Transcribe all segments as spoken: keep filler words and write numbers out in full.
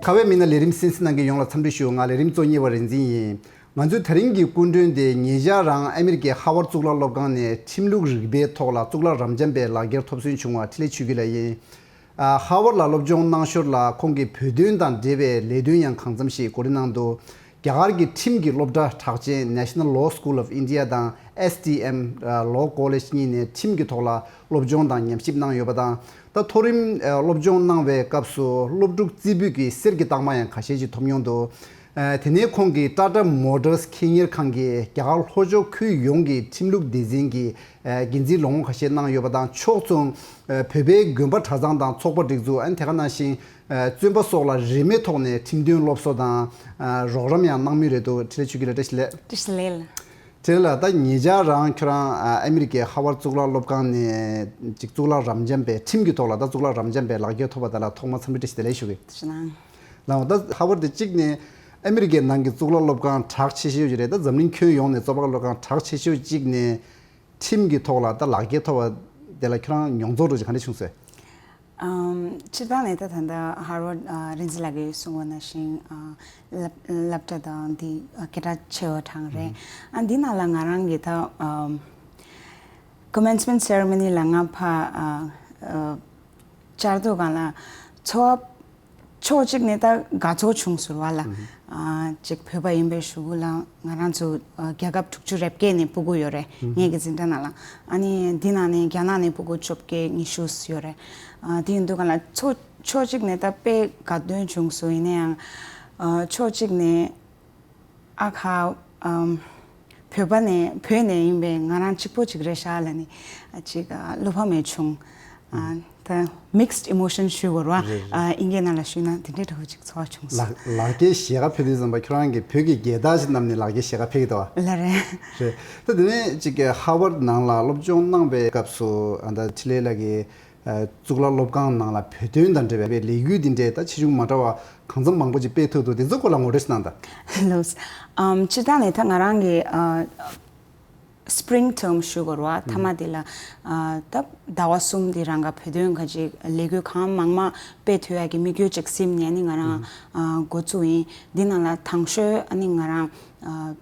ཁ་བའི་མི་སྣ་ལས་རིམ་གསན་གཟིགས་གནང་མཁན་ཡོངས་ལ་འཚམས་འདྲི་ཞུ། ང་ལས་རིམ་གཙོ་གཉེར་བ་རིག་འཛིན་ཡིན། ང་ཚོའི་ད་རིང་གི་སྐུ་མགྲོན་དེ་ཉེ་ཆར་རང་ཨ་མི་རི་ཀའི་ཧར་ཝར་གཙུག་ལག་སློབ་ཁང་ནས་ཁྲིམས་ལུགས་རིག་པའི་ཐོག་ལ་གཙུག་ལག་རབ་འབྱམས་པའི་ལག་འཁྱེར་ཐོབ་སོན་བྱུང་བ་འཕྲིན་ལས་ཆོས་སྐྱིད་ལགས་ཡིན། ཨ། ཧར་ཝར་ལ་སློབ་སྦྱོང་གནང་ཞོར་ལ་ཁོང་གིས་བོད་དོན་དང་འབྲེལ་བའི་ལས་དོན་ཡང་གང་འཚམ་ཞིག་གོ་སྒྲིག་གནང་འདུག་རྒྱ་གར་གྱི་ཁྲིམས་ཀྱི་སློབ་གྲྭ་གྲགས་ཅན་National Law School of India དང་S T M Law College གཉིས་ནས་ཁྲིམས་ཀྱི་ཐོག་ལ་སློབ་སྦྱོང་དང་ཉམས་ཞིབ་གནང་ཡོད་པ་དང་། ད་མཐོ་རིམ་ཨ་སློབ་སྦྱོང་གནང་བའི་སྐབས་སུ་སློབ་ཕྲུག་རྩེ་ཕུད་ཀྱི་གསེར་གྱི་རྟགས་མ་ཡང་ཁ་ཤས་ཤིག་ཐོབ་མྱོང་འདུག་ཨ། དེ་ནས་ཁོང་གིས་Tata Motors ཁེ་གཉེར་ཁང་གིས་རྒྱ་གར་ལྷོ་ཕྱོགས་ཁུལ་ཡོངས་ཀྱི་ཁྲིམས་ལུགས་སྡེ་ཚན་གྱི་ཨ་འགན་འཛིན་ལོ་ངོ་ཁ་ཤས་གནང་ཡོད་པ་དང་། ཕྱོགས་མཚུངས་ཨ་བོད་པའི་དགོན་པ་གྲྭ་ཚང་དང་ཚོགས་པ་སྒྲིག་འཛུགས། ཨ་ནི་དེ་ག་ནང་བཞིན་ཨ་བཙོན་པ་སོགས་ལ་རིན་མེད་ཐོག་ནས་ཁྲིམས་དོན་སློབ་གསོ་དང་ཨ་རོགས་རམ་ཡང་གནང་མུས་རེད་འདུག་འཕྲིན་ལས་ཆོས་སྐྱིད་ལགས་བཀྲ་ཤིས་བདེ་ལེགས། བཀྲ་ཤིས་བདེ་ལེགས། དེ་ལ་ད་ཉེ་ཆར་རང་ཁྱོད་རང་ཨ་ཨ་མི་རི་ཀའི་ཧར་ཝར་གཙུག་ལག་སློབ་ཁང་ནས་ཅིག་གཙུག་ལག་རབ་འབྱམས་པའི་ཁྲིམས་ཀྱི་ཐོག་ལ་ད་གཙུག་ལག་རབ་འབྱམས་པའི་ལག་འཁྱེར་ཐོབ་པ་དེ་ལ་ཐོག་མར་འཚམས་འདྲི་བཀྲ་ཤིས་བདེ་ལེགས་ཞུ་གི། ཐུགས་རྗེ་གནང་། ལགས་འོ། ད་ཧར་ཝར་དེ་གཅིག་ནས་ཨ་མི་རི་ཀའི་ནང་གི་གཙུག་ལག་སློབ་ཁང་གྲགས་ཆེ་ཤོས་ཅིག་རེད། ད་འཛམ་གླིང་ཁྱོན་ཡོངས་ནས་གཙུག་ལག་སློབ་ཁང་གྲགས་ཆེ་ཤོས་གཅིག་ནས་ཁྲིམས་ཀྱི་ཐོག་ལ་ད་ལག་འཁྱེར་ཐོབ་པ་དེ་ལ་ཁྱོད་རང་མྱོང་ཚོར་འདྲ་ཅིག་ག་འདྲ་བྱུང་སོང་། ཨམ། སྤྱིར་བཏང་ནས་ད་ད་ལྟ་ཧར་ཝར་ཨ་རིག་འཛིན་ལགས་ཀྱིས་གསུངས་པ་ནང་བཞིན་ཨ་སློབ་སློབ་གྲྭ་དང་འདི་ཨ་སྐད་གྲགས་ཆེ་བ་གྲས་རེད། ཨ་འདི་ནང་ལ་ང་རང་གིས་ད་ཨམ་commencement ceremony ལ་ང་ཕ་ཨ་ཨ་བཅར་དུས་སྒང་ལ་ཚོར་བ་ཕྱོགས་གཅིག་ནས་ད་དགའ་ཚོར་བྱུང་ཟེར་བ་ལ། ཨ་ཅིག་བོད་པ་ཡིན་པའི་གཞུག་གུ་ལ་ང་རང་ཚོ་ཨ་རྒྱལ་ཁབ་དྲུག་ཅུ་རེ་བརྒྱད་ནས་ཕྲུ་གུ་ཡོད་རེད། ངེད་ཀྱི་འཛིན་གྲྭ་ནང་ལ། ཨ་ནི་འདི་ནང་ནས་རྒྱ་ནག་ནས་ཕྲུ་གུ་བཅོ་བརྒྱད་ཉི་ཤུ་ཡོད་རེད། ཨ་དེ་ཡིན་དུས་སྒང་ལ་ཚོ་ཕྱོགས་གཅིག་ནས་ད་དཔེ་དགའ་སྟོན་བྱུང་སོང་། ཡིན་ན་ཡང་ཨ་ཕྱོགས་གཅིག་ནས་ཨ་ཁ་ཨམ་བོད་པ་ནས་བོད་ནས་ཡིན་པའི་ང་རང་གཅིག་པོ་གཅིག་རེད་ཤག་ལབ་ནས་ཨ་ཅིག་ཨ་བློ་ཕམ་མེད་བྱུང་། ཨ་ད་mixed emotion ཞུ་དགོས་རེད་བ། རེད་རེད། ཨ་ཨིན་སྐད་ནང་ལ་ཞུས་ན་དེ་འདྲའི་འདྲ་བོ་ཅིག་ཚོར་བ་བྱུང་སོང་། ལག་ལག་འཁྱེར་ཞལ་ཁ་ཕེབས་དུས་ཙམ་པ་ཁྱོད་རང་གིས་བོད་ཀྱི་རྒྱལ་དར་ཞིག་བསྣམས་ནས་ལག་འཁྱེར་ཞལ་ཁ་ཕེབས་ཀྱི་འདུག་བ། ལགས་རེད། རེད། ད་དེ་ནས་ཅིག་ཧར་ཝར་ནང་ལ་སློབ་སྦྱོང་གནང་བའི་སྐབས་སུ་ཨ་ད་འཕྲིན་ལས་ལགས་ཀྱིས་ཨ་གཙུག་ལག་སློབ་ཁང་ནང་ལ་བོད་དོན་དང་འབྲེལ་བའི་ལས་འགུལ་འདི་འདྲའི་ད་ཆེ་ཆུང་མ་འདྲ་བ་གང་འཚམ་མང་པོ་ཅིག་སྤེལ་ཐུབ་འདུག་དེ་ཚོའི་སྐོར་ལ་ངོ་སྤྲོད་ཞིག་གནང་དང་། ལགས། ཨམ་སྤྱིར་བཏང་ནས་ད་ང་རང་གི་ཨ་spring term ཞུ་དགོས་རེད་བ། མཐའ་མ་དེ་ལ་ཨ་ད་ཟླ་བ་གསུམ་དེ་རང་ག་བོད་དོན་ག་ཅིག་ལས་འགུལ་གང་མང་མང་སྤེལ་ཐུབ་ཡག་གི་དམིགས་ཡུལ་ཅིག་བཟུང་ནས་ཨ་ནི་ང་རང་ཨ་འགོ་བཙུགས་ཡིན། འདི་ནང་ལ་དང་ཤོས་ཨ་ནི་ང་རང་ཨ་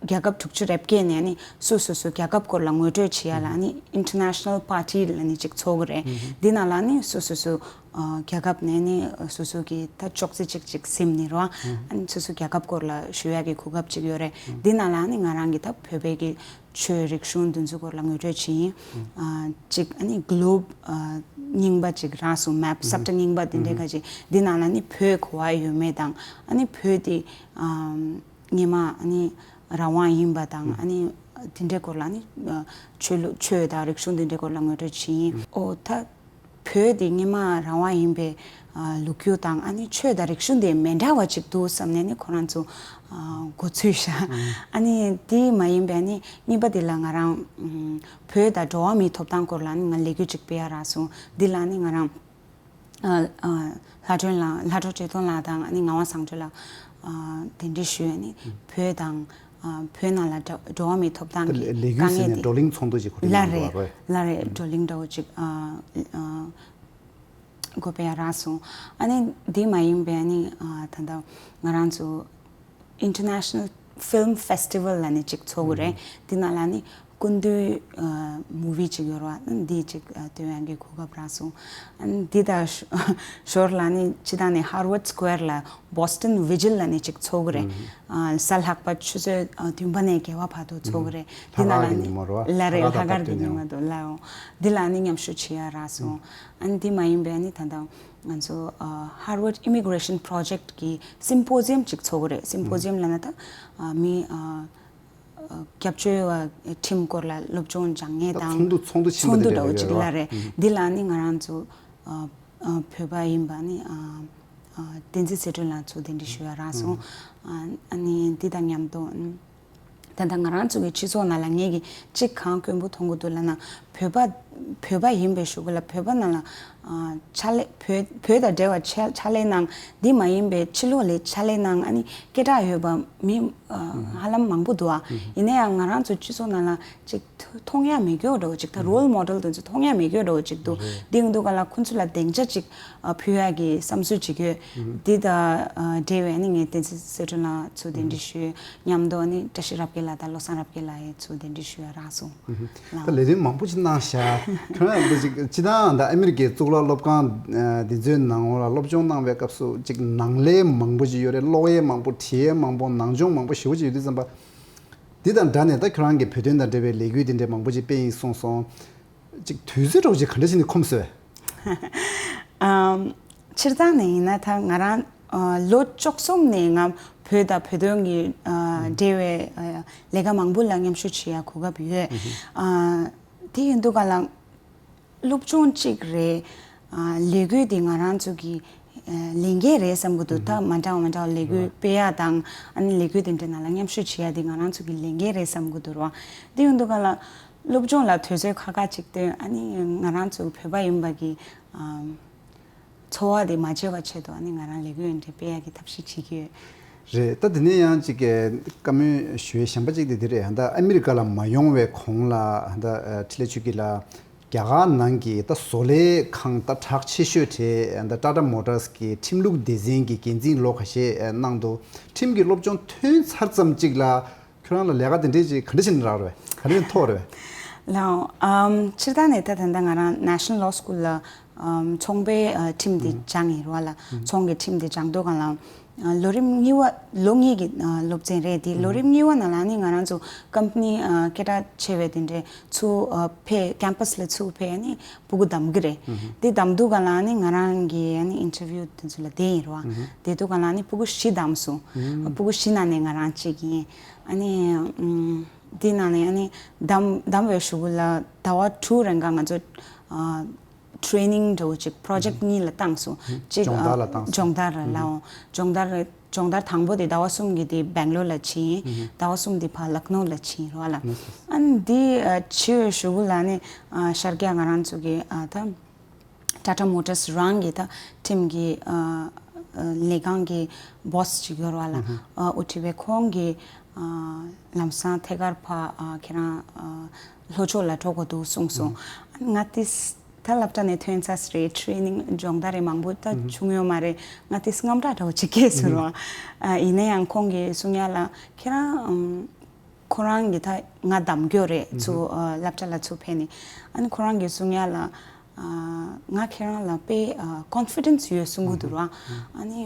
རྒྱལ་ཁབ་དྲུག་ཅུ་རེ་བརྒྱད་ནས་ཨ་ནི་སོ་སོ་སོ་རྒྱལ་ཁབ་སྐོར་ལ་ངོ་སྤྲོད་བྱེད་ཡ་ལ་ཨ་ནི་international party ལབ་ནས་ཅིག་ཚོགས་ཀྱི་རེད། འདི་ནང་ལ་ཨ་ནི་སོ་སོ་སོ་ཨ་རྒྱལ་ཁབ་ནས་ཨ་ནི་སོ་སོ་གི་ད་ཅོག་ཙེ་གཅིག་གཅིག་ཟིན་ནས་རོ། ཨ་ནི་སོ་སོ་རྒྱལ་ཁབ་སྐོར་ལ་ཞུ་ཡ་གི་གོ་སྐབས་ཅིག་ཡོད་རེད། འདི་ནང་ལ་ཨ་ནི་ང་རང་གི་ད་བོད་པའི་གི་ཆོས་རིག་གཞུང་འདི་ཚོ་སྐོར་ལ་ངོ་སྤྲོད་བྱེད་ཡིན། ཨ་གཅིག་ཨ་ནི་globe ཨ་རྙིང་པ་ཅིག་རག་སོང་། map ས་ཁྲ་རྙིང་པ་འདི་འདྲའི་ཁ་ཅིག་འདི་ནང་ལ་ཨ་ནི་བོད་ག་བ་ཡོད་མེད་དང་ཨ་ནི་བོད་དེ་ཨ་སྔོན་མ་ཨ་ནི་རང་དབང་ཡིན་པ་དང་ཨ་ནི་དེ་འདྲའི་སྐོར་ལ་ཨ་ནི་ཨ་ཆོས་ལུགས་ཆོས་དང་རིག་གཞུང་དེ་འདྲའི་སྐོར་ལ་ངོ་སྤྲོད་བྱེད་ཡིན། ཨོ་ད་བོད་དེ་སྔོན་མ་རང་དབང་ཡིན་པའི་ཨ་ལོ་རྒྱུས་དང་ཨ་ནི་ཆོས་དང་རིག་གཞུང་དེ་མི་འདྲ་བ་ཅིག་འདུག་བསམ་ནས་ནི་ཁོ་རང་ཚོ་ཨ་འགོ་ཚུགས་ཤག་ཨ་ནི་དེ་མ་ཡིན་པའི་ཨ་ནི་གཉིས་པ་དེ་ལ་ང་རང་ཨ་བོད་དང་འགྲོ་བ་མིའི་ཐོབ་ཐང་སྐོར་ལ་ཨ་ནི་ང་ལས་འགུལ་ཅིག་སྤེལ་ཡ་རག་སོང་། འདི་ལ་ཨ་ནི་ང་རང་ཨ་ཨ་ལྷ་སྒྲོན་ལགས། ལྷ་སྒྲོན་བཀྲས་མཐོང་ལགས་དང་ཨ་ནི་ངག་དབང་བཟང་གྲོལ་ལགས་ཨ་གདན་འདྲེན་ཞུས། ཨ་ནི་བོད་དང་ཨ་བོད་ནང་ལ་འགྲོ་འགྲོ་བ་མིའི་ཐོབ་ཐང་གི་ལས་འགུལ་དཀའ་ཟེར་ངལ་ནས་དེ་བགྲོ་གླེང་ཚོགས་འདུ་ཅིག་གོ་སྒྲིག་ལ་གནང་རེད། འདུག་བ། ལ་རེད། ཨ་བགྲོ་གླེང་འདྲ་བོ་ཅིག་ཨ་ཨ་འགོ་སྤེལ་ཡ་རག་སོང་། ཨ་ནི་འདི་མ་ཡིན་པའི་ཨ་ནི་ཨ་ད་ལྟ་ང་རང་ཚོ་International Film Festival ལབ་ནས་ཅིག་ཚོགས་ཀྱི་རེད། འདི་ནང་ལ་ཨ་ནི་སྐུ་མདུན་ཨ་movie ཅིག་ཡོད་རེད་བ། འདི་ཅིག་ཨ་སྟོན་ཡག་གི་གོ་སྐབས་རག་སོང་། ཨ་ནི་འདི་དང་ཞོར་ལ་ཨ་ནི་སྤྱིར་བཏང་ནས་Harvard Square ལ་Boston Vigil ལབ་ནས་ཅིག་ཚོགས་ཀྱི་རེད། ཨ་གཟའ་ལྷག་པ་ཆུ་ཚོད་ཨ་བདུན་པ་ནས་བརྒྱད་པ་བར་དུ་ཚོགས་ཀྱི་རེད། འདི་ལྷག་ནང་ལ་དཀར་གྱི་ཨ་ནི་ཉིན་མོ་རེད་བ། ལ་རེད། ལྷག་དཀར་ལྷག་དཀར་གྱི་ཉིན་མོ་དུ་ལའོ། འདི་ལ་ཨ་ནི་མཉམ་ཞུགས་བྱེད་ཡ་རག་སོང་། ཨ་ནི་འདི་མ་ཡིན་པའི་ཨ་ནི་ད་ལྟ་ང་ཚོ་ཨ་Harvard Immigration Project གི་Symposium ཅིག་ཚོགས་ཀྱི་རེད། Symposium ལབ་ན་ད་ཨ་མི་ཨ་ཨ་སྐྱབས་བཅོལ་བ་ཁྲིམས་སྐོར་ལ་སློབ་སྦྱོང་སྦྱང་མཁན་ད་དང་ཚོགས་འདུ་ཚོགས་འདུ་ཆེན་པོ་ཚོགས་འདུ་དེ་འདྲ་བོ་འདྲ་ཅིག་ཡོད་རེད་ལ་བ། རེད། འདི་ལ་ཨ་ནི་ང་རང་ཚོ་ཨ་ཨ་བོད་པ་ཡིན་པ་ནི་ཨ་ཨ་བསྟན་འཛིན་ཚེ་སྒྲོན་ལགས་ཚོ་གདན་འདྲེན་ཞུ་ཡ་རག་སོང་། ཨ་ཨ་ནི་འདི་དང་མཉམ་དུ་ཨ་ད་ལྟ་ང་རང་ཚོ་གི་སྤྱི་ཚོགས་ནང་ལ་ངེད་ཀྱིས་གཅིག་གང་དཀོན་པོ་མཐོང་གི་འདུག་ལབ་ན་བོད་པ་ བོད་པ་ཡིན་པའི་གཞུག་གུ་ལ་བོད་པ་ནང་ལ་ཕྱག་ལས་བོད་བོད་དང་འབྲེལ་བ་ཕྱག་ལས་གནང་། འདི་མ་ཡིན་པའི་ཕྱི་ལོགས་ལ་ཕྱག་ལས་གནང་། ཨ་ནི་སྐད་གྲགས་ཡོད་པ་མི་ཧ་ལམ་མང་པོ་འདུག་ཨ། ཡིན་ན་ཡང་ང་རང་ཚོ་སྤྱི་ཚོགས་ནང་ལ་ཅིག་མཐོང་ཡ་མེད་རྒྱུ་འདྲ་བོ་ཅིག་ད་རོལ་མོ་ཌེལ་དེ་ཚོ་མཐོང་ཡ་མེད་རྒྱུ་འདྲ་བོ་ཅིག་འདུག་འདི་ཡོང་དུས་ག་ལ་ཁོང་ཚོ་ལ་སྡིངས་ཆ་ཅིག་ཕུལ་ཡ་གི་བསམ་ཚུལ་ཅིག་ཡོད། འདི་དང་འབྲེལ་བའི་ཨ་ནི་ངས་བསྟན་འཛིན་གསལ་སྒྲོན་ལགས་ཚུར་གདན་འདྲེན་ཞུས། མཉམ་དུ་ཨ་ནི་བཀྲ་ཤིས་རབ་རྒྱས་ལགས་དང་བློ་བཟང་རབ་རྒྱས་ལགས་ཡང་ཚུར་གདན་འདྲེན་ཞུ་ཡ་རག་སོང་། ད་ལས་དོན་མང་པོ་ཅིག་གནང་ཤག་ཁྱོད་རང་འདི་ཅིག་སྤྱི་བཏང་ད་ཨ་མི་རི་ཀའི་གཙུག་ལག་སློབ་ཁང་འདི་ཚོའི་ནང་ལ་སློབ་སྦྱོང་གནང་བའི་སྐབས་སུ་ཅིག་ནང་ལས་མང་པོ་ཅིག་ཡོད་རེད། ཀློག་ཡས་མང་པོ། བྲིས་ཡས་མང་པོ། ནང་སྦྱོང་མང་པོ་ཞེ་པོ་ཅིག་ཡོད་དུས་ཙམ་པ། འདི་དང་འདྲ་ནས་ད་ཁྱོད་རང་གི་བོད་དོན་དང་འབྲེལ་བའི་ལས་འགུལ་འདི་འདྲའི་མང་པོ་ཅིག་སྤེལ་ཡིན་གསུངས་སོང་། ཅིག་དུས་ཚོད་འདྲ་བོ་ཅིག་ག་འདྲ་བྱས་ནས་ཁོམ་སོང་། ཨམ། སྤྱིར་བཏང་ནས་ཡིན་ན་ད་ང་རང་ཨ་ལོ་བཅུ་གསུམ་ནས་ང་བོད་དང་བོད་དོན་གྱི་ཨ་འབྲེལ་བའི་ཨ་ལས་ཀ་མང་པོ་ལ་མཉམ་ཞུགས་བྱེད་ཡ་གོ་སྐབས་ཡོད། ཨ་དེ་ཡིན་དུས་ག་ལ་སློབ་སྦྱོང་གཅིག་རེད། ཨ་ལས་འགུལ་དེ་ང་རང་ཚོ་གི་ཨ་ལས་འགན་རེད་བསམ་གྱི་འདུག་ད་མ་འདྲ་བ་མ་འདྲ་བ་ལས་འགུལ་སྤེལ་ཡ་དང་ཨ་ནི་ལས་འགུལ་དེ་འདྲ་ནང་ལ་མཉམ་ཞུགས་བྱེད་ཡ་དེ་ང་རང་ཚོ་གི་ལས་འགན་རེད་བསམ་གྱི་འདུག་ར། དེ་ཡིན་དུས་ག་ལ་སློབ་སྦྱོང་ལ་དུས་ཚོད་ཁག་ཁག་ཅིག་བཏོན། ཨ་ནི་ང་རང་ཚོ་བོད་པ་ཡིན་པ་གི་ཨ་འཚོ་བ་དེ་མ་བརྗེད་པ་ཆེད་དུ་ཨ་ནི་ང་རང་ལས་འགུལ་འདི་སྤེལ་ཡག་གི་ཐབས་ཤེས་བྱེད་ཀྱི་ཡོད། རེད། ད་དེ་ནས་ཡང་ཅིག་གི་བཀའ་མོལ་ཞུ་ཡས་གཞན་པ་ཅིག་དེ་འདི་རེད། ད་ཨ་མི་རི་ཀ་ལ་མ་ཡོང་བའི་གོང་ལ་ད་འཕྲིན་ལས་ཆོས་སྐྱིད་ལགས་རྒྱ་གར་ནང་གི་ད་བཟོ་ལས་ཁང་ད་གྲགས་ཆེ་ཤོས་དེ་ད་ཊ་ཊ་མོ་ཊར་སི་གི་ཁྲིམས་ལུགས་སྡེ་ཚན་གྱི་འགན་འཛིན་ལོ་ཁ་ཤས་གནང་འདུག་ཁྲིམས་ཀྱི་སློབ་སྦྱོང་ཐོན་ཚར་ཙམ་ཅིག་ལ་ཁྱོད་རང་ལ་ལས་ཀ་དེ་འདྲས་ཅིག་ག་འདྲ་བྱས་ནས་རག་རེད། ག་འདྲ་བྱས་ནས་ཐོབ་རེད། ལགས། ཨམ། སྤྱིར་བཏང་ནས་ད་ད་ལྟ་ང་རང་National Law School ལ་ཨམ་ཚོང་པའི་ཨ་ཁྲིམས་དེ་སྦྱངས་ཡིན་ར་ལ། ཚོང་གི་ཁྲིམས་དེ་སྦྱང་དུས་ག་ལ་ཨ་ལོ་རིམ་གཉིས་པ་ལོ་གཉིས་ཀྱི་ཨ་སློབ་ཚན་རེད། དེ་ལོ་རིམ་གཉིས་པ་ནང་ལ་ནི་ང་རང་ཚོ་ཀམ་པ་ནི་ཨ་སྐད་གྲགས་ཆེ་བའི་དེ་འདྲས་ཚུར་ཨ་ཕེབས། ཀེམ་པ་སི་ལ་ཚུར་ཕེབས་ནི་སྤུ་གུ་གདམ་གི་རེད། དེ་གདམ་དུས་ག་ལ་ནི་ང་རང་གི་ཨ་ནི་ཨིན་ཊར་བིའུ་དེ་ཚོ་ལ་བསྡད་ཡིན་ར། བསྡད་དུས་ག་ལ་ནི་སྤུ་གུ་བཞི་གདམ་སོང་། སྤུ་གུ་བཞི་ནང་ནས་ང་རང་གཅིག་ཡིན། ཨ་ནི་ཨམ། དེ་ནང་ནས་ཨ་ནི་གདམ་གདམ་པའི་གཞུག་གུ་ལ་ཟླ་བ་དྲུག་རིང་ག་ང་ཚོ་ཨ་ཊེ་ནིང་འདྲ་བོ་ཅིག་པོ་རོ་ཇེཀ་གཉིས་ལ་བཏང་སོང་། གཅིག་སྦྱོང་བརྡར་ལ་བཏང་སོང་། སྦྱོང་བརྡར་ལ་ལའོ། སྦྱོང་བརྡར་སྦྱོང་བརྡར་དང་པོ་དེ་ཟླ་བ་གསུམ་གྱི་དེ་སྦེང་ལོར་ལ་ཕྱིན། ཟླ་བ་གསུམ་དེ་ཕར་ལག་ནོ་ལ་ཕྱིན་རོགས་ལ། ཨ་ནི་དེ་ཨ་ཕྱི་བའི་གཞུག་གུ་ལ་ནི་ཨ་ཤར་རྒྱག་ང་རང་ཚོ་གི་ཨ་ད། ཊ་ཊ་མོ་ཊར་སི་རང་གི་ད་ཁྲིམས་ཀྱི་ཨ་ཨ་ལས་ཁང་གི་བོ་སི་ཅིག་ཡོད་ར་ལ། ཨ་དབུ་ཁྲིད་པའི་ཁོང་གི་ཨ་ལམ་སང་ཐད་ཀར་ཕ་ཨ་ཁྱེད་རང་ཨ་ལྷོ་ཕྱོགས་ལ་འགྲོ་དགོས་འདུག་གསུངས་སོང་། ང་དེ་ད་སློབ་གྲྭ་ནས་ཐོན་ཚར་རེད། ཊེ་ནིང་སྦྱོང་བརྡར་རེ་མང་པོ་ད་བྱུང་ཡོད་མ་རེད། ང་དེ་དངངས་སྐྲག་འདྲ་བོ་ཅིག་སྐྱེས་སོང་ར། ཨ་ཡིན་ན་ཡང་ཁོང་གིས་གསུང་ཡ་ལ་ཁྱེད་རང་ཨམ། ཁོ་རང་གིས་ད་ང་གདམ་རྒྱུ་རེད་ཚུར་ཨ་སློབ་གྲྭ་ལ་ཚུར་ཕེབས་ནས། ཨ་ནི་ཁོ་རང་གིས་གསུང་ཡ་ལ་ཨ་ང་ཁྱེད་རང་ལ་དཔེ་ཨ་ཀོན་ཕི་ཌེན་སི་ཡོད་གསུང་གི་འདུག་ར། ཨ་ནི་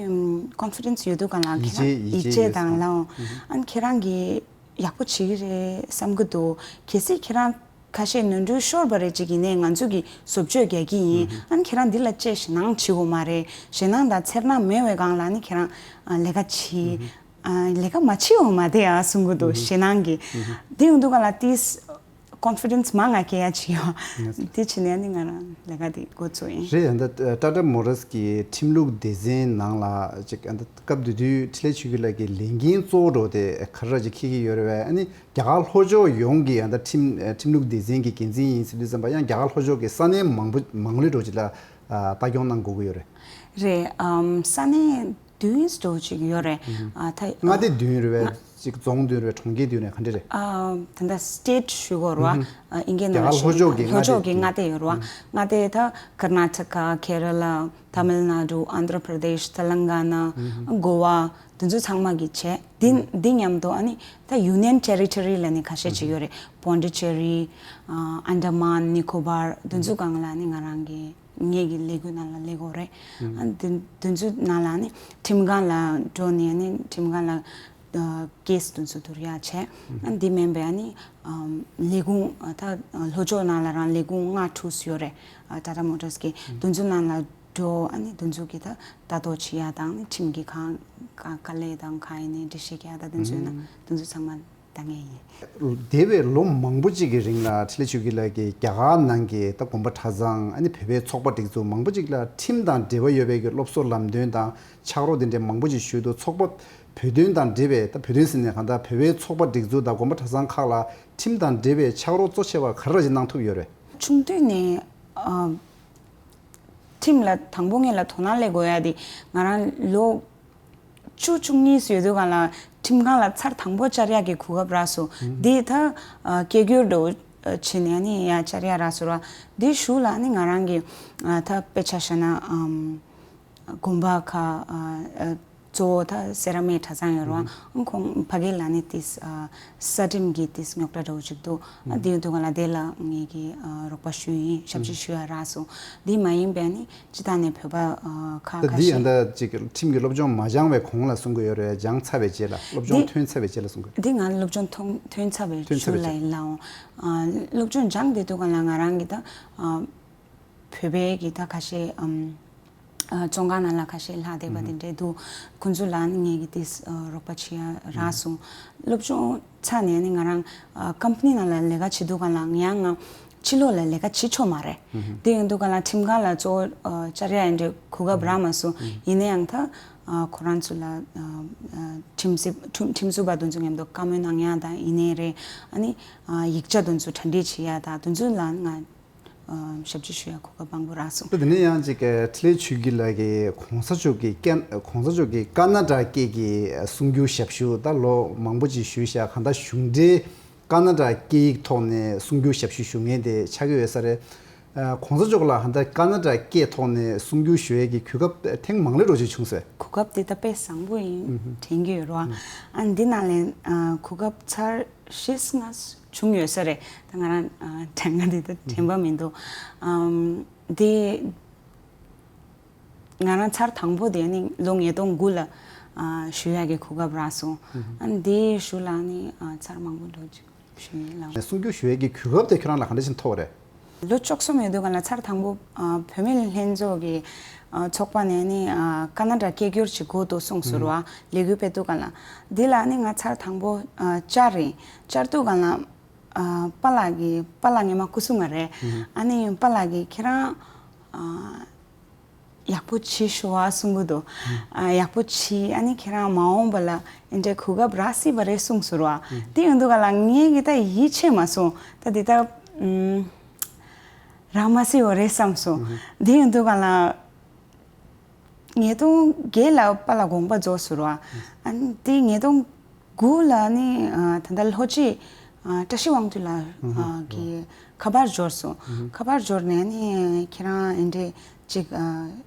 ཀོན་ཕི་ཌེན་སི་ཡོད་དུས་ག་ལ་ཡིད་ཆེས་ཁྱེད་རང་ཡིད་ཆེས་ཡིད་ཆེས་ཡོད་དང་ལའོ། ཨ་ནི་ཁྱེད་རང་གིས་ཡག་པོ་བྱེད་ཀྱི་རེད་བསམ་གྱི་འདུག་གལ་སྲིད་ཁྱེད་རང་ཁ་ཤས་ནོར་འཁྲུལ་ཤོར་བ་རེད་ཅིག་ཡིན་ནའི་ང་ཚོ་གིས་བཟོ་བཅོས་རྒྱག་གི་ཡིན། ཨ་ནི་ཁྱེད་རང་འདི་ལ་ཅིག་ཞེད་སྣང་བྱེད་དགོས་མ་རེད། ཞེད་སྣང་དང་འཚེར་སྣང་མེད་པའི་སྒང་ལ་ནི་ཁྱེད་རང་ཨ་ལས་ཀ་བྱེད། ཨ་ལས་ཀ་མ་བྱེད་འོང་མ་དེ་ཡ་གསུང་གི་འདུག་ཞེད་སྣང་གི། དེ་ཡོང་དུས་ག་ལ་ཏིས་ཀོན་ཕི་ཌེན་སི་མ་ང་སྐྱེ་ཡ་ཅི་ཡོད། དེ་བྱས་ནས་ནི་ང་རང་ལས་ཀ་དེ་འགོ་བཙུགས་ཡིན། རེད། ཨ་ད་ཊ་ཊ་མོ་ཊར་སི་གི་ཁྲིམས་ལུགས་སྡེ་ཚན་ནང་ལ་ཅིག་ཨ་ད་སྐབས་དེ་དུས་འཕྲིན་ལས་ཆོས་སྐྱིད་ལགས་ཀྱི་ལས་འགན་གཙོ་བོ་འགྲོ་དེ་ག་རེ་ར་ཅིག་འཁྱེར་གྱི་ཡོད་རེད་བས། ཨ་ནི་རྒྱ་གར་ལྷོ་ཕྱོགས་ཡོངས་ཀྱི་ཨ་ད་ཁྲིམས་ཁྲིམས་ལུགས་སྡེ་ཚན་གྱི་འགན་འཛིན་ཡིན་ཟེར་དུས་ཙམ་པ་ཡང་རྒྱ་གར་ལྷོ་ཕྱོགས་ཀྱི་ས་གནས་མང་པོ་མང་ལོས་འགྲོ་ཅིག་ལ་ལྟ་སྐྱོང་གནང་དགོས་ཀྱི་ཡོད་རེད། རེད། ཨམ་ས་གནས་བདུན་འགྲོ་ཅིག་ཡོད་རེད། ཨ་ད་མངའ་སྡེ་བདུན་རེད་བས། ཅིག་རྫོང་བདུན་རེད་བས། གྲོང་ཁྱེར་བདུན་རེད། ག་འདྲ་རེད། ཨ་ད་ལྟ་སི་ཊེ་ཊི་ཞུ་དགོས་རེད་བ། ཨ་ཨིན་སྐད་ནང་ལ་རྒྱ་གར་ལྷོ་ཕྱོགས་ཀྱི་ལྷོ་མངའ་ཕྱོགས་ཀྱི་སྡེ་མངའ་སྡེ་ཡོད་རེད་བ། མངའ་སྡེ་ད་ཀར་ན་ཊ་ཀ། ཀེ་ར་ལ། ཐ་མིལ་ནཱ་ཌུ། ཨན་དྷྲ་པྲ་དེཤ། ཏེ་ལང་ག་ན། གོ་བ། དེ་ཚོ་ཚང་མ་གི་བྱས། འདི་འདི་མཉམ་དུ་ཨ་ནི་ད་ཡུ་ནི་ཡན་ཊེ་རི་ཊོ་རི་ལ་ནི་ཁ་ཤས་ཅིག་ཡོད་རེད། པོན་ཌི་ཅེ་རི། ཨ་ཨན་ཌ་མཱན་ནི་ཀོ་བར། དེ་ཚོ་སྒང་ལ་ནི་ང་རང་གི་ངེད་ཀྱི་ལས་འགུལ་ནང་ལ་སླེབས་ཡོད་རེད། ཨ་ནི་དེ་དེ་ཚོ་ནང་ལ་ནི་ཁྲིམས་ཁང་ལ་འགྲོ་ནས་ནི་ཁྲིམས་ཁང་ལ་ཨ་ཀེ་སི་དེ་ཚོ་བསྡུར་ཡ་བྱས། ཨ་ནི་འདི་མིན་པའི་ཨ་ནི་ཨམ་ལས་ཁུངས་ཨ་ད་ལྷོ་ཕྱོགས་ནང་ལ་རང་ལས་ཁུངས་ལྔ་དྲུག་ཡོད་རེད། ཨ་ཊ་ཊ་མོ་ཊར་སི་གི་དེ་ཚོ་ནང་ལ་འགྲོ། ཨ་ནི་དེ་ཚོ་གི་ད་ལྟ་རྟོག་བྱེད་ཡ་དང་ནི་ཁྲིམས་ཀྱི་གང་ག་དཀའ་ལས་དང་གང་ཡིན་ནའི་འགྲེལ་བཤད་རྒྱག་ཡ་དང་དེ་ཚོ་ཡིན་ན་དེ་ཚོ་ཚང་མ་ལྟ་མཁན་ཡིན། འདས་པའི་ལོ་མང་པོ་གཅིག་གི་རིང་ལ་འཕྲིན་ལས་ཆོས་སྐྱིད་ལགས་ཀྱིས་རྒྱ་གར་ནང་གི་ད་དགོན་པ་གྲྭ་ཚང་ཨ་ནི་བོད་པའི་ཚོགས་པ་སྒྲིག་འཛུགས་མང་པོ་གཅིག་ལ་ཁྲིམས་དང་འབྲེལ་བ་ཡོད་པའི་གི་སློབ་གསོ་ལམ་སྟོན་དང་ཕྱག་རོགས་དེ་འདྲའི་མང་པོ་ཅིག་ཞུས་འདུག་ཚོགས་པ་བོད་དོན་དང་འབྲེལ་བའི་ད་བོད་དོན་ཟེར་ནས་གང་ལྟར་བོད་པའི་ཚོགས་པ་སྒྲིག་འཛུགས་དང་དགོན་པ་གྲྭ་ཚང་ཁག་ལ་ཁྲིམས་དང་འབྲེལ་བའི་ཕྱག་རོགས་གཙོ་ཆེ་བ་ག་རེ་ར་ཅིག་གནང་ཐུབ་ཡོད་རེད། ཆུང་དུས་ནས་ཨ། ཁྲིམས་ལ་དང་པོ་ངེད་ལ་དོ་སྣང་སླེབས་དགོས་ཡ་དེ་ང་རང་ལོ་བཅུ་བཅུ་གཉིས་སུ་ཡོད་དུས་སྒང་ལ་ཁྲིམས་ཁང་ལ་ཚར་དང་པོ་བཅར་ཡག་གི་གོ་སྐབས་རག་སོང་། འདི་ད་ཨ། སྐད་སྒྱུར་འདྲ་བོ་བྱས་ནས་ནི་ཡ་བཅར་ཡག་རག་སོང་ར། འདི་གཞུག་ལ་ནི་ང་རང་གི་ཨ། ད་དཔེ་ཆ་བཞག་ན་ཨམ། དགོན་པ་ཁག་ཨ། ཨ། གཙོ་བོ་ད་སེ་ར་སྨད་གྲྭ་ཚང་ཡོད་རེད་བ། ཁོང་ཕ་གི་ལ་ནི་ཏིས་ཨ། ས་ཁྲིམས་ཀྱི་ཏིས་རྙོག་དྲ་འདྲ་བོ་ཅིག་འདུག་ཨ། དེ་ཡོད་དུས་སྒང་ལ་དེ་ལ་ངེད་ཀྱིས་ཨ། རོགས་པ་ཞུས་ཡིན། ཞབས་ཕྱི་ཞུ་ཡ་རག་སོང་། དེ་མ་ཡིན་པའི་ནི་སྤྱི་བཏང་ནས་བོད་པ་ཨ། ཁག་ད་ཁ་འདི་ཤས། ཡང་ད་ཅིག་ཁྲིམས་ཀྱི་སློབ་སྦྱོང་མ་སྦྱངས་པའི་གོང་ལ་གསུང་གི་ཡོད་རེད། སྦྱངས་ཚར་བའི་རྗེས་ལ། སློབ་སྦྱོང་འདི་ཐོན་ཚར་བའི་རྗེས་ལ་གསུང་གི། འདི་ང་སློབ་སྦྱོང་ཐོན་ཐོན་ཚར་བའི་ཐོན་ཚར་བའི་གཞུག་ལ་རྗེས། ཡིན་ལགས། ཨ། སློབ་སྦྱོང་སྦྱངས་བསྡད་དུས་སྒང་ལ་ང་རང་གིས་ད་ཨ། བོད་པའི་གི་ད་ཁ་ཤས་ཨམ། ཨ། བཙོན་ཁང་ནང་ལ་ཁ་ཤས་ལྷག་བསྡད་པ་དེ་འདྲས་འདུག་ཁོང་ཚོ་ལ་ནི་ངེད་ཀྱིས་ཏིས་ཨ། རོགས་པ་བྱེད་ཡ་རག་སོང་། སློབ་སྦྱོང་ཚར་ནས་ནི་ང་རང་ཨ། ཀམ་པ་ནི་ནང་ལ་ལས་ཀ་བྱེད་དུས་སྒང་ལ་ཡང་ང་ཕྱི་ལོགས་ལ་ལས་ཀ་བྱེད་ཆོག་མ་རེད། དེ་ཡིན་དུས་སྒང་ལ་ཁྲིམས་ཁང་ལ་གཙོ་བོ་ཨ། བཅར་ཡ་ཡིན་འདྲས་གོ་སྐབས་རག་མ་སོང་། ཡིན་ན་ཡང་ད་ཨ། ཁོ་རང་ཚོ་ལ་ཨ། ཨ། ཁྲིམས་སྲིད་ཁྲིམས་ཁྲིམས་སྲུང་པ་དེ་ཚོ་མཉམ་དུ་བཀའ་མོལ་གནང་ཡ་དང་ཡིན་ནའི་རེད། ཨ་ནི་ཨ། ཡིག་ཆ་དེ་ཚོ་གྲ་སྒྲིག་བྱེད་ཡ་དང་དེ་ཚོ་ལ་ང་ཨ། ཞབས་ཕྱི་ཞུ་ཡ་གོ་སྐབས་མང་པོ་རག་སོང་། ད་དེ་ནས་ཡང་ཅིག་འཕྲིན་ལས་ཆོས་སྐྱིད་ལགས་ཀྱིས་གོང་ས་མཆོག་གི་ཀན་གོང་ས་མཆོག་གི་ཀ་ན་ཌ་སྐད་ཀྱི་གསུང་སྒྱུར་ཞབས་ཞུ་ད་ལོ་མང་པོ་ཅིག་ཞུས་ཤག་གང་ལྟར་གཞུང་འབྲེལ་ཀ་ན་ཌ་སྐད་ཡིག་ཐོག་ནས་གསུང་སྒྱུར་ཞབས་ཞུ་ཞུ་མཁན་དེ་ཆགས་ཀྱི་ཡོད་ས་རེད། ཨ། གོང་ས་མཆོག་ལ་ཧ་ད་ཀ་ན་ཌ་སྐད་ཐོག་ནས་གསུང་སྒྱུར་ཞུ་ཡས་ཀྱི་གོ་སྐབས་ཐེངས་མང་ལེ་རོ་ཅིག་བྱུང་ཟེར། གོ་སྐབས་དེ་ད་དཔེ་བཟང་པོ་ཡིན་དྲན་གྱི་ཡོད་རེད་བ། ཨ། འདི་ནང་ལས་ཨ། གོ་སྐབས་ཚར་བཞི་ལྔ་བྱུང་ཡོད་ས་རེད། ད་ང་རང་ཨ། དྲན་ང་འདི་ད་དྲན་པ་མི་འདུག་ཨམ། འདི་ང་རང་ཚར་དང་པོ་དེ་ནི་ལོ་ཉིས་སྟོང་དགུ་ལ་ཨ། ཞུ་ཡག་གི་གོ་སྐབས་རག་སོང་། ཨ། འདིའི་གཞུག་ལ་ནི་ཨ། ཚར་མང་པོ་འགྲོ་ཅིག་ཞུ་ཡིན་ལགས། གསུང་སྒྱུར་ཞུ་ཡས་ཀྱི་གོ་སྐབས་དེ་ཁྱོད་རང་ལ་ག་འདྲ་ཞིག་ཐོབ་པ་རེད། ལོ་བཅུ་གསུམ་ཡོད་དུས་སྒང་ལ་ཚར་དང་པོ་ཨ། བུད་མེད་ལྷན་ཚོགས་ཀྱི་ཨ། ཚོགས་པ་ནས་ནི་ཨ། ཀ་ན་ཌ་སྐད་སྒྱུར་བྱེད་དགོས་འདུག་གསུངས་སོང་རེད་བ། ལས་འགུལ་སྤེལ་དུས་སྒང་ལ། འདི་ལ་ནི་ང་ཚར་དང་པོ་ཨ། བཅར་རེད། བཅར་དུས་སྒང་ལ་ཨ། པཱ་ལགས་ཀྱིས་པཱ་ལགས་ངོ་མ་སྐུ་སྲུང་མ་རེད། ཨ་ནི་པཱ་ལགས་ཀྱིས་ཁྱེད་རང་ཨ། ཡག་པོ་བྱེད་ཤོག་ཨ་གསུང་གི་འདུག་ཨ། ཡག་པོ་བྱེད། ཨ་ནི་ཁྱེད་རང་མ་འོངས་པ་ལ་འདི་འདྲའི་གོ་སྐབས་རག་སྲིད་པ་རེད་གསུངས་སོང་ར། དེ་ཡིན་དུས་སྒང་ལ་ངས་ཀྱི་ད་ཡིད་ཆེས་མ་སོང་། ད་འདི་ད་ཨུམ། རག་མ་སྲིད་པ་རེད་བསམ་སོང་། དེ་ཡིན་དུས་སྒང་ལ་ཉིས་སྟོང་བརྒྱད་ལ་པཱ་ལགས་དགོངས་པ་རྫོགས་སོང་ར། ཨ་ནི་དེ་ཉིས་སྟོང་དགུ་ལ་ནི་ཨ། ད་ལྟ་ལྷོ་སྤྱི་ཨ། བཀྲ་ཤིས་དབང་འདུས་ལགས་ཨ། གི་ཁ་པར་འབྱོར་སོང་། ཁ་པར་འབྱོར་ནས་ནི་ཁྱེད་རང་འདི་འདྲས་ཅིག་ཨ།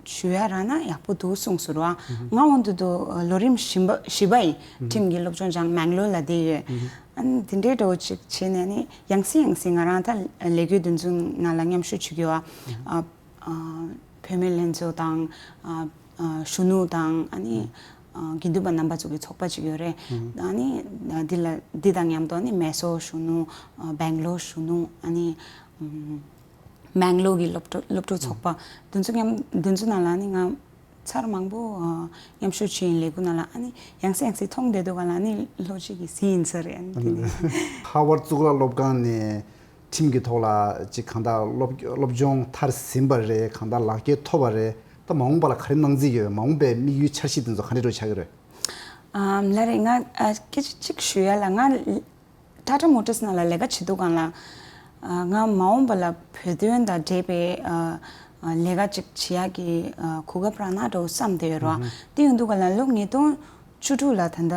ཞུ་ཡ་རག་ན་ཡག་པོ་འདུག་གསུངས་སོང་ར། ང་འོང་དུས་དུ་ལོ་རིམ་བཞི་པ་བཞི་པ་ཡི་ཁྲིམས་ཀྱི་སློབ་སྦྱོང་སྦྱང་མེང་ལོར་ལ་བསྡད་ཡོད། ཨ་ནི་དེ་འདྲའི་འདྲ་བོ་ཅིག་བྱས་ནས་ནི་ཡང་སེ་ཡང་སེ་ང་རང་ད་ལས་འགུལ་འདི་ཚོའི་ནང་ལ་མཉམ་ཞུགས་བྱེད་ཀྱི་ཡོད། ཨ། ཨ། བུད་མེད་ལྷན་ཚོགས་དང་ཨ། ཨ། གཞོན་ནུ་དང་ཨ་ནི་ཨ། དགེ་འདུན་པ་རྣམ་པ་ཚོ་གི་ཚོགས་པ་ཅིག་ཡོད་རེད། ཨ་ནི་འདི་ལ་འདི་དང་མཉམ་དུ་ཨ་ནི་མེ་སོར་གཞོན་ནུ། ཨ། སྦེང་ལོར་གཞོན་ནུ། ཨ་ནི་ཨམ། མེང་ལོར་གྱི་སློབ་ཕྲུག་སློབ་ཕྲུག་ཚོགས་པ་འདི་ཚོ་མཉམ་འདི་ཚོ་ནང་ལ་ནི་ང་ཚར་མང་པོ་ཨ། མཉམ་ཞུགས་བྱས་ཡིན་ལས་འགུལ་ནང་ལ། ཨ་ནི་ཡང་སེ་ཡང་སེ་མཐོང་བསྡད་དུས་སྒང་ལ་ནི་ལྷོ་སྤྱི་གི་གཟི་ཡིན་ས་རེད། ཨ་ནི་དེ་ནི་ཧར་ཝརཌ་གཙུག་ལག་སློབ་ཁང་ནས་ཁྲིམས་ཀྱི་ཐོག་ལ་ཅིག་གང་ལྟར་སློབ་སློབ་སྦྱོང་མཐར་ཟིན་པ་རེད། གང་ལྟར་ལག་འཁྱེར་ཐོབ་པ་རེད། ད་མ་འོངས་པ་ལ་ག་རེ་གནང་རྩིས་ཡོད། མ་འོངས་པའི་དམིགས་ཡུལ་འཆར་གཞི་དེ་ཚོ་ག་འདྲ་འདྲ་ཆགས་ཀྱི་རེད། ཨ། ལགས་རེད། ང་ཨ། སྐད་ཆ་གཅིག་ཞུ་ཡ་ལ། ང་ཊ་ཊ་མོ་ཊར་སི་ནང་ལ་ལས་ཀ་བྱེད་དུས་སྒང་ལ། ཨ། ང་མ་འོངས་པ་ལ་བོད་དོན་དང་འབྲེལ་བའི་ཨ། ཨ། ལས་ཀ་ཅིག་བྱེད་ཡག་གི་ཨ། གོ་སྐབས་རག་ན་འགྲོ་བསམ་བསྡད་ཡོད་རེད་བ། དེ་ཡིན་དུས་སྒང་ལ་ལོ་ཉིས་སྟོང་བཅུ་དྲུག་ལ་ད་ལྟ་ཨ།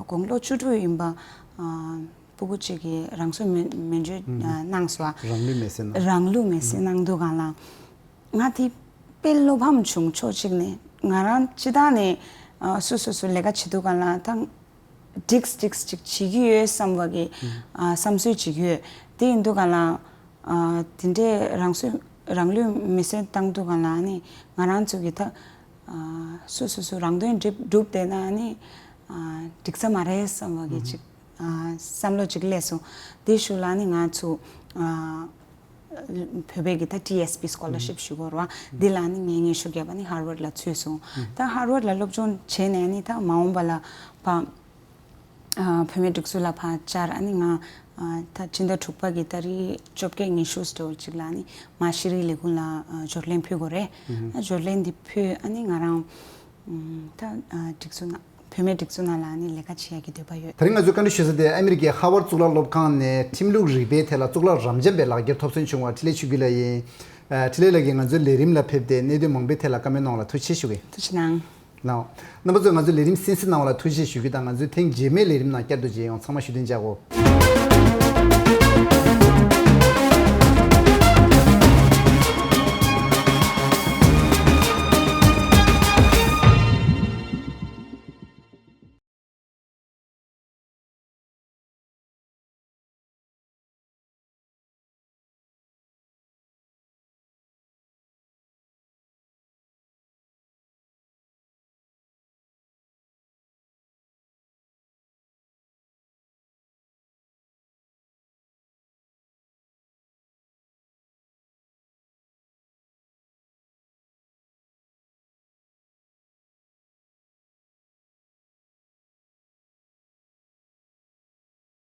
དགུང་ལོ་བཅུ་དྲུག་ཡིན་པ་ཨ། སྤུ་གུ་གཅིག་གིས་རང་སྲོག་མེ་མེ་མཆོད་ཨ། གནང་སོང་བ། རང་ལུས་མེར་སྲེག་གནང་། རང་ལུས་མེར་སྲེག་གནང་དུས་སྒང་ལ། ང་དེ་དཔེ་བློ་ཕམ་བྱུང་། ཕྱོགས་གཅིག་ནས་ང་རང་སྤྱི་བཏང་ནས་ཨ། སོ་སོ་སོ་ལས་ཀ་བྱེད་དུས་སྒང་ལ་ད་འགྲིགས་འགྲིགས་ཅིག་བྱེད་ཀྱི་ཡོད་བསམ་པ་གི་ཨ། བསམ་ཚུལ་ཅིག་ཡོད། དེ་ཡིན་དུས་སྒང་ལ་ཨ། དེ་འདྲའི་རང་སྲོག་རང་ལུས་མེར་སྲེག་བཏང་དུས་སྒང་ལ་ནི་ང་རང་ཚོ་གི་ད་ཨ། སོ་སོ་སོ་རང་དོན་སྒྲུབ་སྒྲུབ་བསྡད་ན་ནི་ཨ། འགྲིག་ས་མ་རེད་བསམ་པ་གི་ཅིག་ཨ། བསམ་བློ་ཅིག་སླེབས་སོང་། དེའི་གཞུག་ལ་ནི་ང་ཚོ་ཨ། བོད་པའི་གི་ད་ཊི་ཨེསི་པི་སི་ཀོ་ལར་ཤིབ་ཞུ་དགོས་རེད་བ། འདི་ལ་ནི་ངས་སྙན་ཞུ་བརྒྱབ་པ་ནི་ཧར་ཝརཌ་ལ་ཚུད་སོང་། ད་ཧར་ཝརཌ་ལ་སློབ་སྦྱོང་བྱས་ནས་ནི་ད་མ་འོངས་པ་ལ་ཕ་ཨ། བུད་མེད་སྒྲིག་འཛུགས་ལ་ཕར་བཅར། ཨ་ནི་ང་ཨ། ད་ཕྱི་ཟླ་དྲུག་པ་གི་ཏ་རིག་བཅོ་བརྒྱད་ཉི་ཤུ་ཙམ་ཅིག་ལ་ནི་མ་ཤེས་རིག་ལས་ཁུངས་ལ་ཨ། འབྱོར་ལན་ཕུལ་དགོས་རེད། ཨ། འབྱོར་ལན་འདི་ཕུལ། ཨ་ནི་ང་རང་ཨམ། ད་ཨ། སྒྲིག་འཛུགས་ནང་ བུད་མེད་སྒྲིག་འཛུགས་ནང་ལ་ནི་ལས་ཀ་བྱེད་ཡག་གི་འདོད་པ་ཡོད། དེ་རིང་ང་ཚོས་བཀའ་འདྲི་ཞུ་ས་དེ་ཨ་མི་རི་ཀའི་ཧ་ཝར་གཙུག་ལག་སློབ་ཁང་ནས་ཁྲིམས་ལུགས་རིག་པའི་ཐད་ལ་གཙུག་ལག་རབ་འབྱམས་པའི་ལག་འཁྱེར་ཐོབ་ཚུལ་བྱུང་བ་འཕྲིན་ལས་ཆོས་སྐྱིད་ལགས་ཡིན། འཕྲིན་ལས་ལགས་ཀྱིས་ང་ཚོའི་ལས་རིམ་ལ་ཕེབས་ཏེ་གནད་དོན་མང་པོའི་ཐད་ལ་བཀའ་མོལ་གནང་བ་ལ་ཐུགས་རྗེ་ཆེ་ཞུ་གི། ཐུགས་རྗེ་གནང་། ལགས། རྣམ་པ་ཚོས་ང་ཚོའི་ལས་རིམ་གསན་གཟིགས་གནང་བ་ལ་ཐུགས་རྗེ་ཆེ་ཞུ་རྒྱུ་དང་ང་ཚོའི་ཐེངས་རྗེས་མའི་ལས་རིམ་ནང་བསྐྱར་དུ་མཇལ་ཡོང་། ཚང་མ་བཞུགས་གདན་འཇགས་གོ།